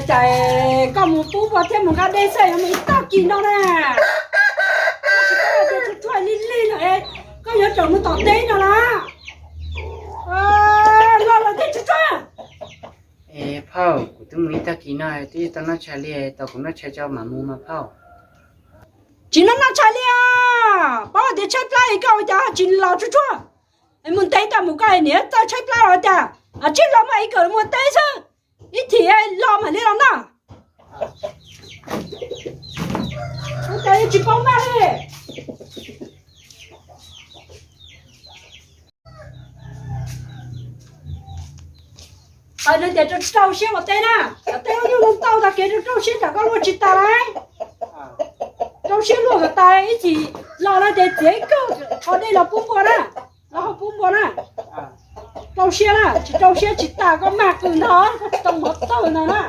Cas koj mus pub npua thiab mus nqa dej xwb yuav mus ib tag kis no na. Koj tsis paub tias tsuag tsuag lig lig lawm, koj yuav tsum mus tom teb no na. Los los tej tsuag tsuag. Es phauj, kuv twb mus ib tag kis no twb tsis tau noj tshais li, tos kuv noj tshais tso mam mus mas phauj. Tsis noj noj tshais li os, paub tias tshaib plab es koj ua cas tsis los tsuag tsuag. Es mus ntev tau mus koj niam txawj tshaib plab los cas, tsib los mas ib kawm mus teb xwb, ib thim los mam li los noj. Ua cas tsis paub maj li. Hais nws tias rau siab ua teb na, tej lub nyuj lub tauj tag kev rau siab tsam koj luaj tsis tas lauj. Rau siab luaj kom tas ib chim los no ces txiav ib kawm qhov dej los pub npua na, los hau pub npua na. Rau siab na, tsis rau siab tsis tas koj mag kws ntag, koj tsis tau mov tawg ntag na.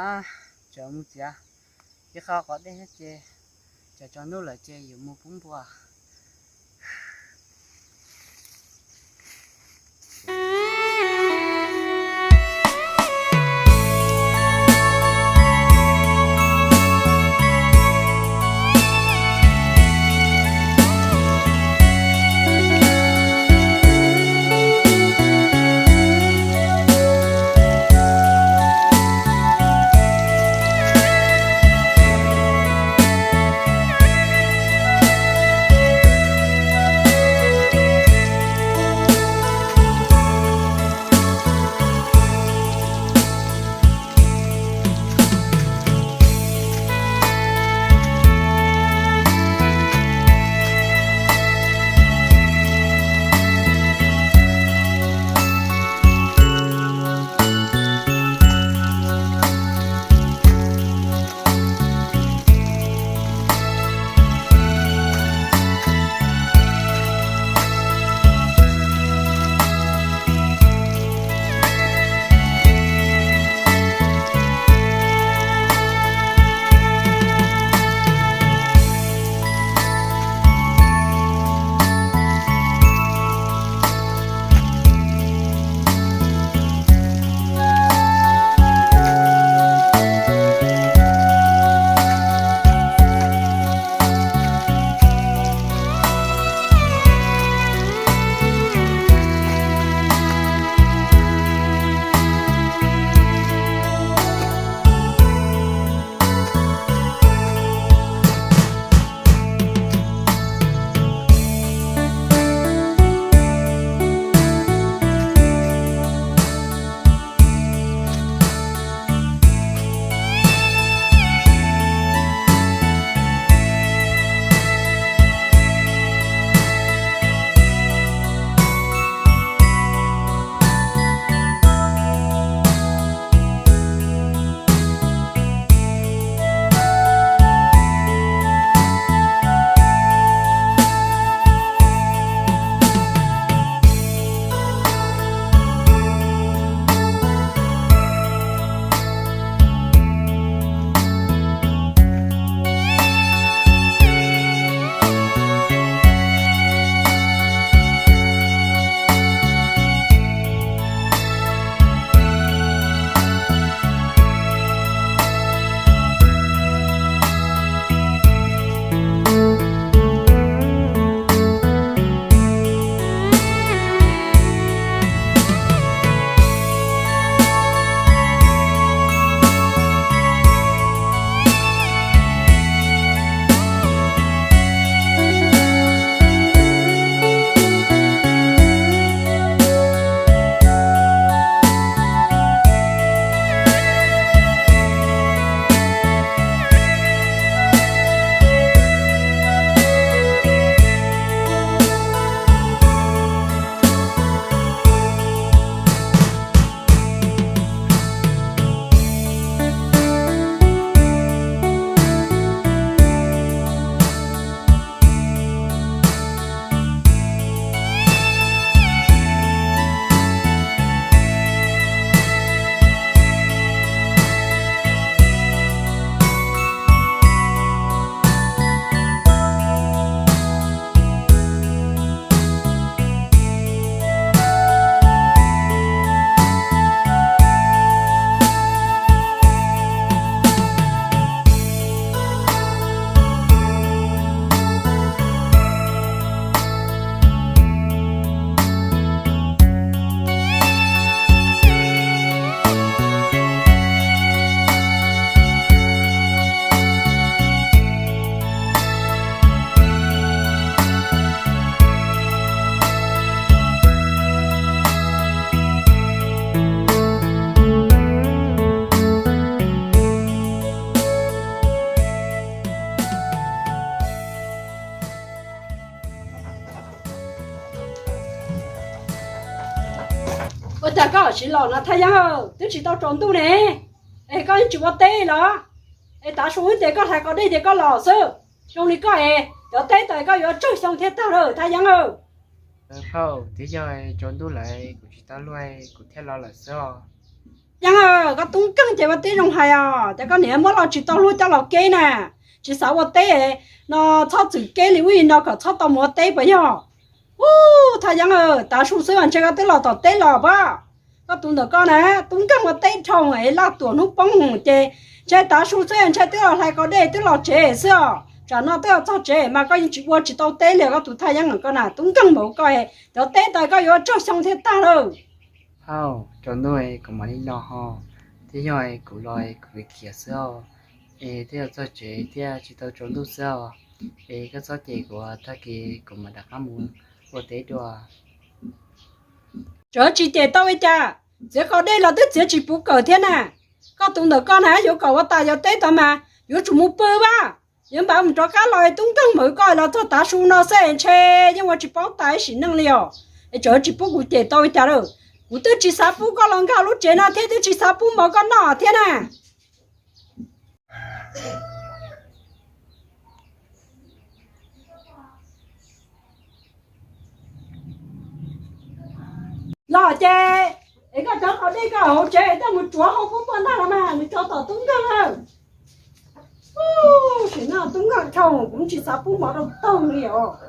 Ab, tseem mus txiav ib qho qos dej thiab ces, tseem tsaus ntuj lawm ces yuav mus pub npua. Ua cas koj siv los no Thaj Yeeb, twb tsis tau tsaus ntuj ne, es koj yeej tsis ua teb los? Es tav su ces koj hlais qos dej ces koj los xwb. Zoo li koj es cov teb tau koj yuav tsawg xyoo thiaj tag lawm Thaj Yeeb? Phauj, twb yog tsaus ntuj lawm kuv tsis tau luaj kuv thiaj los lawm xwb os. Yeeb, koj tub nkeeg ces ua tib zoo hais os, ces koj niam muab los tsis tau luag coj los keb na. Tsis xav ua teb no, txhob txwm keb li ub li no kom txhob tau mus ua teb puas yog? Ub, Thaj Yeeb, tav su xwb ntshe koj twb los tom teb los pab. Koj tus ntawm koj na, tub nkeeg ua teb dhau es laj tuam hnub poob ces ntshe tav su xwb ntshe twb los hlais qos dej twb los tsev xwb os. Tsam no twb los txog tsev mas koj yeej tsis ua tsis tau teb li. Koj tus Thaj Yeeb ntawm koj na, tub nkeeg npaum koj, cov teb tau koj yuav tsawg xyoo thiaj tag lawm? Phauj, tsaus ntuj kuv mam li los ho. Twb yog kuv los kuv khiav xwb os, es twb los txog tsev thiaj tsis tau tsaus ntuj xwb os. Es koj txhob cem kuv, tag kis kuv mam rov qab mus ua teb dua. Txawm tsis cem tau li cas, txiav qos dej los twb txiav tsis puv kawm thiab na. Koj tus ntawm koj na yuav kom ua tas cov teb tod mas yuav tsum mus pw pab. Yuav npaj mus rov qab los, tub nkeeg npaum koj los txog tav su no xwb ntshe yeej ua tsis paub tas ib sim neej li os. Es txawm tsis pub kuv cem tau li cas lawm, kuv twb tsis xav pub koj los nkag lub tsev no thiab twb tsis xav pub mov koj noj thiab na. Los ces es koj cov qos dej koj hauv tsev coj mus tsuav hauv kuv poj ntag los mas nws tso tom tub nkeeg lawm. Sim no tub nkeeg dhau kuv tsis xav pub mov rau tag li os.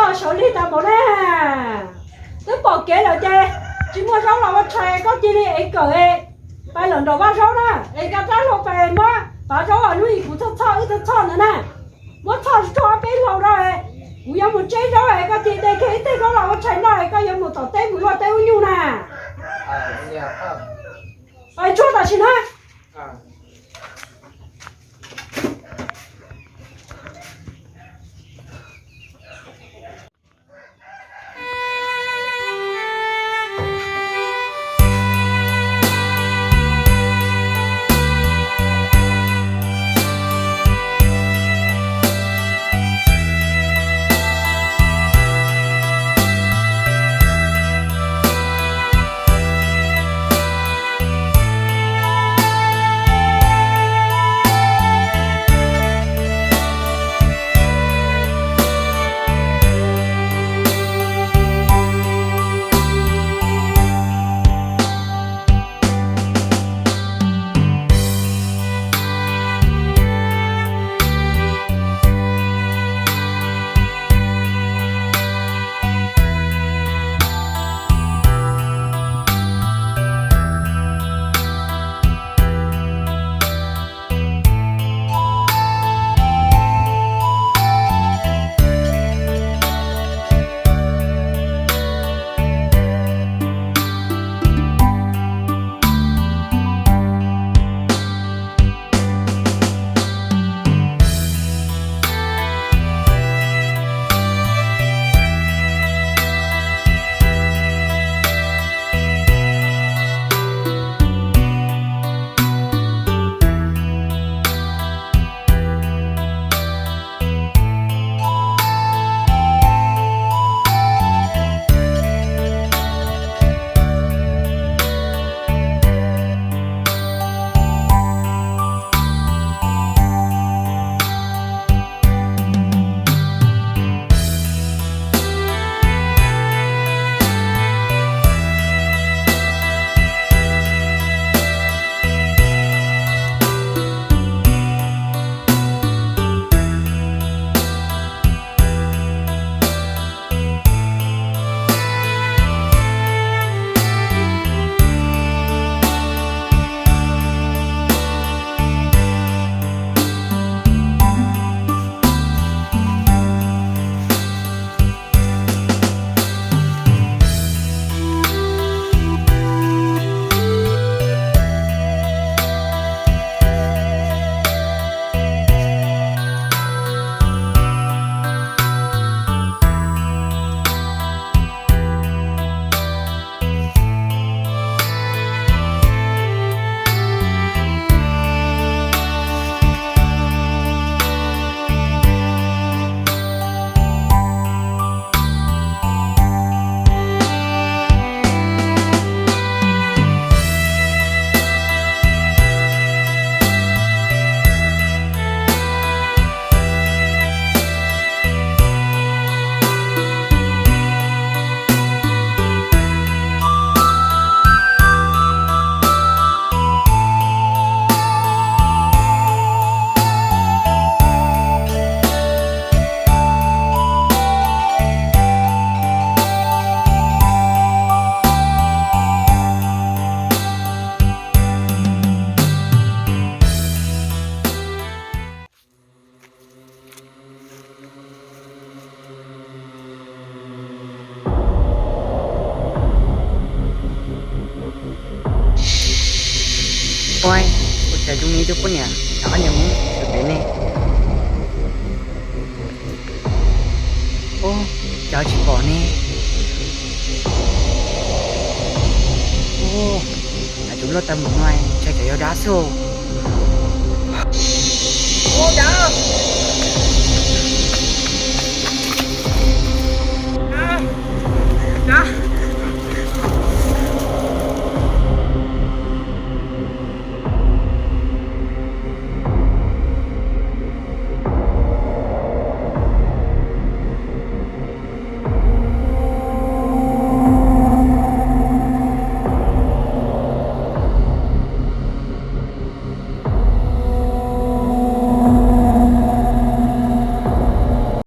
Sawv lig tas npaum na, twb pom kev lawm ces tsis muaj zaub los ua tshais, koj cia li ev kawm pais lawm nraum vaj zaub na, es koj rov los pais muab pav zaub uas hnub ib kuv txhoj txhoj wb txhoj txhoj ntawd na, muab txhoj tso ob peb hlau rau, kuv yuav mus tseb zaub es koj cia li de kiag ib teg zaub los ua tshais noj es koj yuav mus tom teb mus luaj teb ua nyuj na. Pais tsuag tam sim na. Ua cas zoo li tus poj niam ob niag Hmoob pem ne? Ub, cas tsis pom ne? Ub, cas tsuas luaj tau npaum no, ntshai tsam yog dab xwb. Ub, dab!